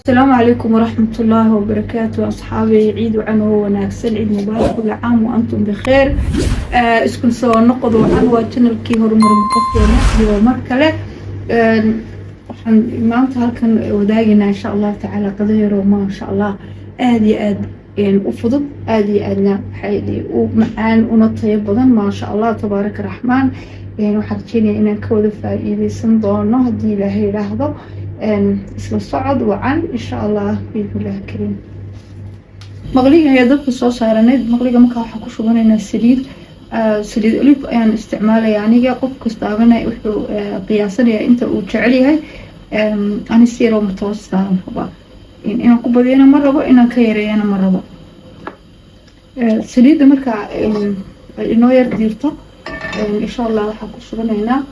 Asalaamu calaykum waraxmat ullaahi wabarakaatu, asxaabay. Ciid wacan oo wanaagsan, ciid mubaarak, kulli caam wa antum bikheer. Isku soo noqod wacan. Waa channelkii Horumarin Qofkeena iyo mar kale. Waxaan maanta halkan wadaagaynaa, insha Allahu tacaala, qado yaro, maasha Allah, aada iyo aada u fudud, aada iyo aadna waxay u macaan una tayo badan, maasha Allah, tabaaraka raxmaan. Waxaan rajeynaya inaan ka wada faa'iideysan doono haddii Ilaahay yidhaahdo. Isla socod wacan, insha Allah, biidnillahi kariim. Maqliga ayaa dabka soo saaranayd. Maqliga markaa waxaan ku shubanaynaa saliid. Saliid olive ayaan isticmaalaya aniga. Qof kastaabana wuxuu qiyaasanayaa inta uu jecel yahay. Ani si yaroo mutawasitaan rabaa. Inaan ku badiyana ma rabo, inaan ka yareeyana ma rabo. Saliidda markaa inoo yar diirto, insha Allah, waxaan ku shubanaynaa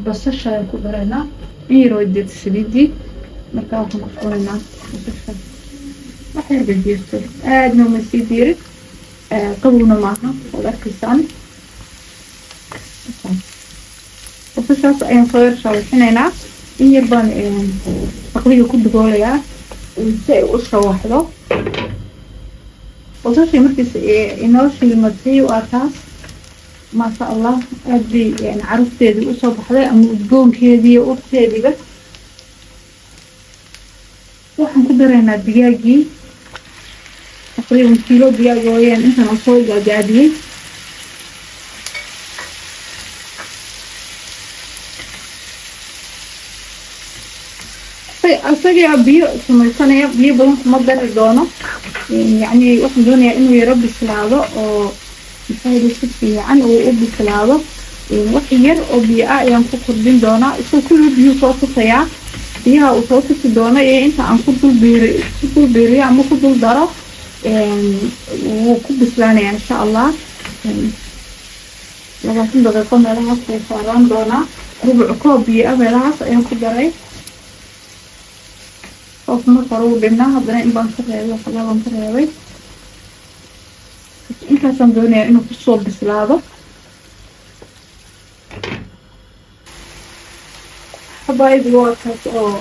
basasha, ayaan ku daraynaa. In yaroo diirta saliiddii, markaa waxaan ku shubanaynaa basasha. Wax yar bay diirtay, aadna uma sii diirin, qabowna maaha, waad arkaysaan. Basashaas ayaan soo yar shawixinaynaa. In yar baan maqliga ku daboolayaa si ay u shawaxdo basashii. Markiis inoo shiilmatay, waa taas, maasha Allah, aada bay carufteedii usoo baxday ama udgoonkeedii iyo urteediiba. Waxaan ku daraynaa digaagii, taqriiban kiilo digaag wayaan intan aan soo gaagaabiyey. Isagaa biyo samaysanaya, biyo badan kuma dari doono. Yacni waxaan doonayaa inuu yaro bislaado oo maxaa si fiican uu u bislaado. Wax yar oo biyo ah ayaan ku kordhin doonaa. Isagoo kulli biyuu soo tusayaa, biyaha uu soo tusi doono iyo inta aan ku dul biiri, ku dul biiriyo ama ku dul daro, wuu ku bislaanaya, insha Allah. 20 daqiiqo meelahaas wuu saaraan doonaa. Rubuc koob biyo ah meelahaas ayaan ku daray. Qof marka hore uu dhinaa, haddana in baan ka reebay, waxoogaa baan ka reebay. Intaasaan doonayaa inuu kusoo bislaado. Xabaayadii waa kaas oo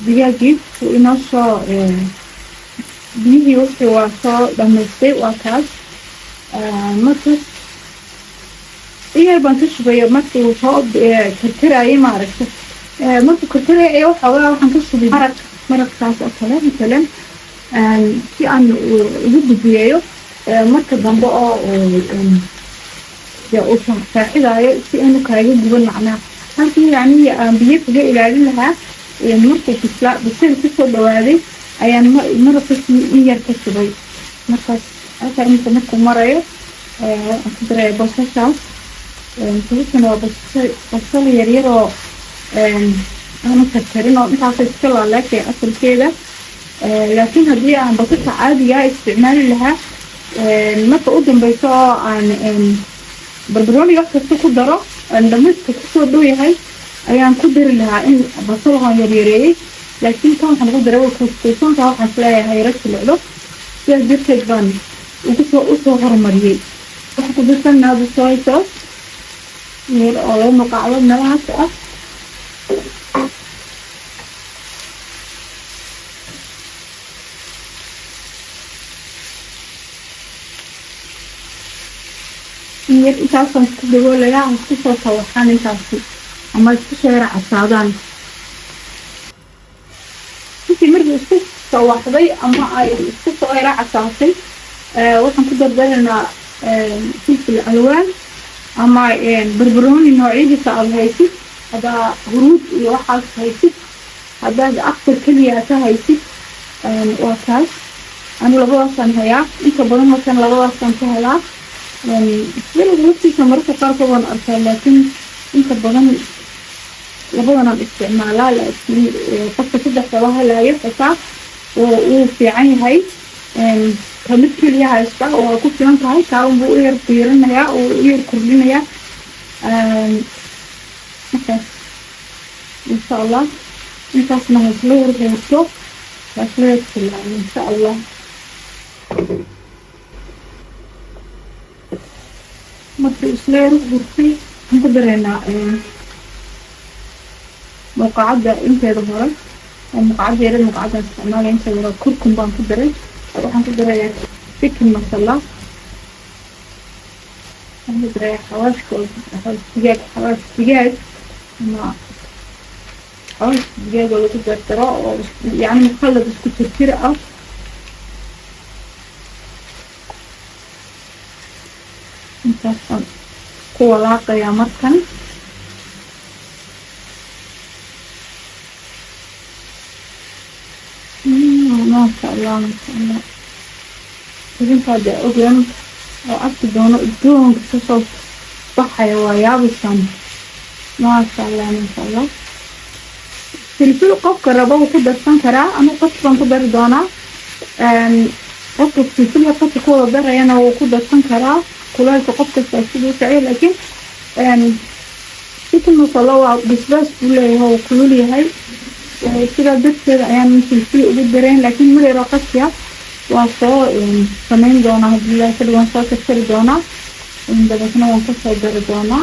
digaagii uu inoo soo biyihii wixii waa soo dhamaystay, waa kaas. Marka in yar baan ka shubaya markii uu soo karkarayay, maaragta. Markuu karkaraya ayaa waxoogaa waxaan ka shubay maraq, maraqkaas oo kale matalan, si aan ugu dubiyeeyo marka dambe oo dee uu saacidaayo, si aanu kaaga guban. Macnaha halkii yacni aan biyo kaga ilaalin lahaa, markuu bislaa, bisil kusoo dhawaaday, ayaan maraqisii in yar ka shubay. Markaas halkaa iminka markuu marayo, waxaan ku daraya basashaas. Basashana waa basasha, basal yaryar oo aanu karkarin oo intaasa iska laaleekay asalkeeda. Laakiin haddii aan basasha caadigaa isticmaali lahaa, marka u dambeyso oo aan barbarooniga wax kasta ku daro, dhamiska kusoo dhow yahay, ayaan ku dari lahaa in basalahan yaryareeyey. Laakiin kan waxaan ugu daray way kuuskuusantaa, waxaan isleeyahay yaro jilicdo, sidaas darteed baan ugusoo usoo horumariyey. Waxaan ku darsanaa soy sauce meel oo 2 maqaacdood meelahaas ah. Yar intaasaan isku daboolayaa, isku soo tawaxaan intaasi ama isku soo yara casaadaan. Intii markii isku sawaxday ama ay isku soo yara casaatay, waxaan ku dardaraynaa filfil alwaan ama barbarooni noocyadiisa aada haysid. Haddaa huruud iyo waxaas haysid, haddaad aktar keliya ka haysid, waa kaas. Anu labadaasaan hayaa, inta badan halkan labadaasaan ka helaa. Yalowga laftiisa mararka qaarkood waan arkaa, laakiin inta badan labadanaan isticmaalaa. Laakiin qofka saddexdaba helaayo xitaa wuu fiican yahay. Ka mid keliya haysta waa ku filan tahay, kaa unbuu u yar biirinayaa oo u yar kordhinayaa. Markaas, insha Allah, intaasna haisla warreerto, haisla yarfilaan, insha Allah. Markii isla yar hurtay, waxaan ku dareynaa muuqacadda inteeda hore. Muqacad yare, muqacadaan isticmaalaya inta yaro kurkum baan ku daray. Waxaan ku darayaa chicken masala, waxaan ku darayaa xawaashka, xawaash digaag, xawaash digaag ama xawaash digaag oo lagu dardaro oo yacni mukhalad isku tirtir ah. Intaasaan ku walaaqayaa markan. Maasha Allah, maasha Allah. Idinkaa dee ogyan oo arki doono udgoonka kasoo baxaya, waa yaabaysaan. Maasha Allah, maasha Allah. Filfil qofka rabo wuu ku darsan karaa, anu qash baan ku dari doonaa. Qofka filfilka qasha ku wada darayana wuu ku darsan karaa. Kuleelka qof kasta siduu jecel, laakiin chicken masala waa basbaas buu leeyahay, wuu kulul yahay. Sidaa darteed ayaan filfil ugu darayn, laakiin mar yaroo qashiya waa soo samayn doonaa haddii Ilaahay ka dhigo. Waan soo karkari doonaa, dabeetna waan kusoo dari doonaa.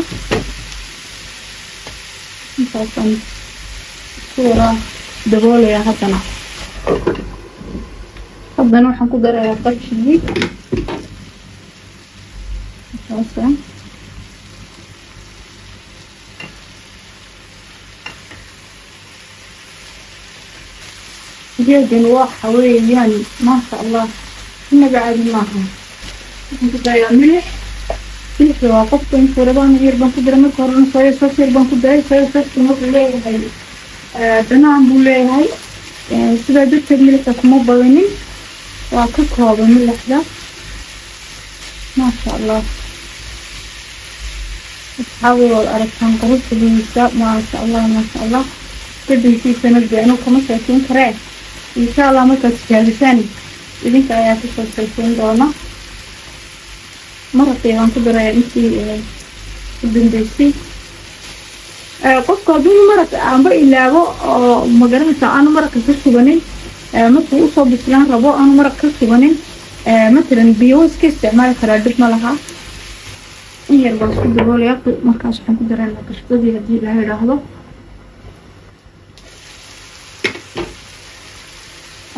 Intaasaan isku wada daboolayaa. Haddana waxaan ku darayaa qashigii saasa. Digaaggan waxa weeyaan, maasha Allah, inaba caadi maaha. Waxaan ku darayaa milix. Milixda waa qofka intuu rabaan. Yar baan ku daray marka horena, soya sauce yar baan ku daray. Soya sauce wuxuu leeyahay dhanaan buu leeyahay, sidaa darteed milixda kuma badanin, waa ka kooban milixda. Maasha Allah, asxaabi, waad aragtaan quruxdiisa. Maasha Allah, maasha Allah. Dhadhankiisana dee anigu kama sheekeyn karee, insha Allah markaad tijaabisaan idinka ayaa kasoo sheekeyn doona. Maraqii baan ku darayaa intii u dambeysay. Qofka hadduu maraq aanba ilaabo oo magaranaysa aanu maraqa ka shubanin, markuu usoo bislaan rabo aanu maraq ka shubanin, matalan biyo waa iska isticmaali karaa, dhib ma laha. In yar baan isku daboolaya. Markaas waxaan ku daraynaa qashdadii haddii Ilaahay idhaahdo.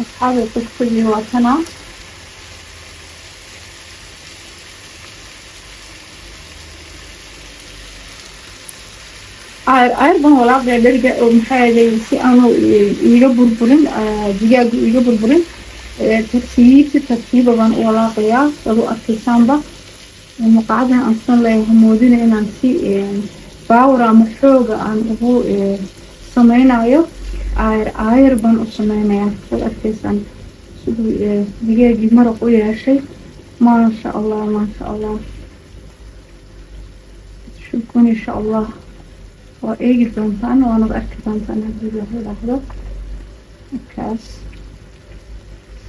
Asxaabi, qashdadii waa tanaa. Ayr ayr baan walaaqaya dheriga oo maxaa yeelay si aanu iiga burburin digaagu, iiga burburin. Tartiib, si tartiiba baan u walaaqayaa, saad u arkaysaanba. Muqacadan aan san leeyahay, moodina inaan si power ama xooga aan ugu sameynayo. Ayr ayr baan u sameynayaa. Saad arkaysaan siduu digaagii maraq u yeeshay. Maasha Allah, maasha Allah. Shukun, insha Allah waa eegi doontaan, waanad arki doontaan haddii la yidhaahdo. Markaas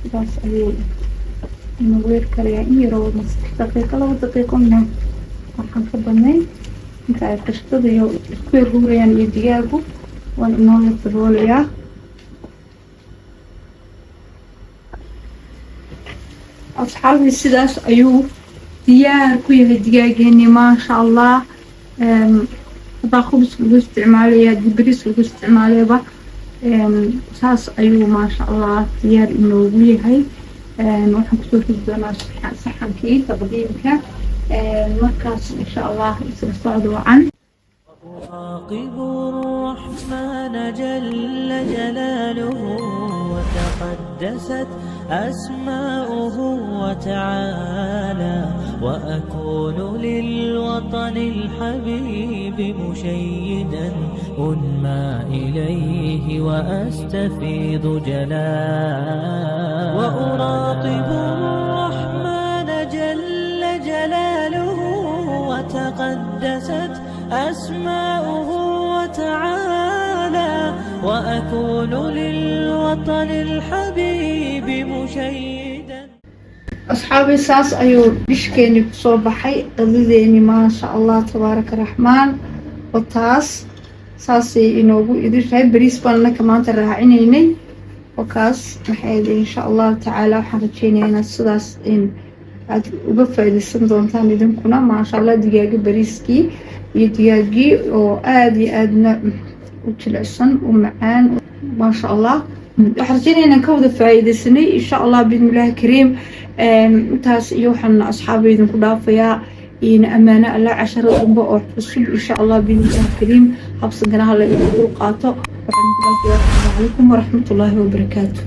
sidaas ayuu inagu yar karayaa in yaroo 3 daqiiqo, 2 daqiiqo mina waxaan ka badnayn, inta ay qashtada iyo isku yar huurayaan iyo digaagu. Waan inoo yar daboolayaa. Asxaabii, sidaas ayuu diyaar ku yahay digaageeni, maasha Allah. Hadaa khubis lagu isticmaalaya, haddii bariis lagu isticmaalayaba, saas ayuu maasha Allah diyaar inoogu yahay. Waxaan kusoo ridi doonaa saxankii taqdiimka markaas, insha Allah. Isla socdo wacan. أراقب الرحمن جل جلاله وتقدست أسماؤه وتعالى، وأكون للوطن الحبيب مشيدا أنمى إليه وأستفيض جلالا. وأراقب الرحمن جل جلاله وتقدست أسماؤه وتعالى، وأكون للوطن الحبيب مشيدا. Asxaabi, saas ayuu dhishkeeni kusoo baxay, qadadeeni, maasha Allah, tabaaraka raxmaan. Oo taas saasay inoogu idishahay. Bariis baan anaka maanta raacinaynay oo kaas maxay. Insha Allahu tacaala waxaan rajeynaya inaad sidaas in aad uga faa'iidaysan doontaan idinkuna. Maasha Allah, digaaga bariiskii iyo digaagii oo aada iyo aadna u jilicsan, u macaan. Maasha Allah, waxaan rajeynaya inaan ka wada faa'iidaysanay, insha Allah, biidnillahi kariim. Intaas iyo waxaan asxaaba idinku dhaafayaa in ammaano Alla. Casharo dambe oo cusub, insha Allah, biidnillahi kariim. Habsanganaha la idinku dul qaato. Waxaan idinku dhaafayaa asalaamu calaykum waraxmatullaahi wabarakaatu.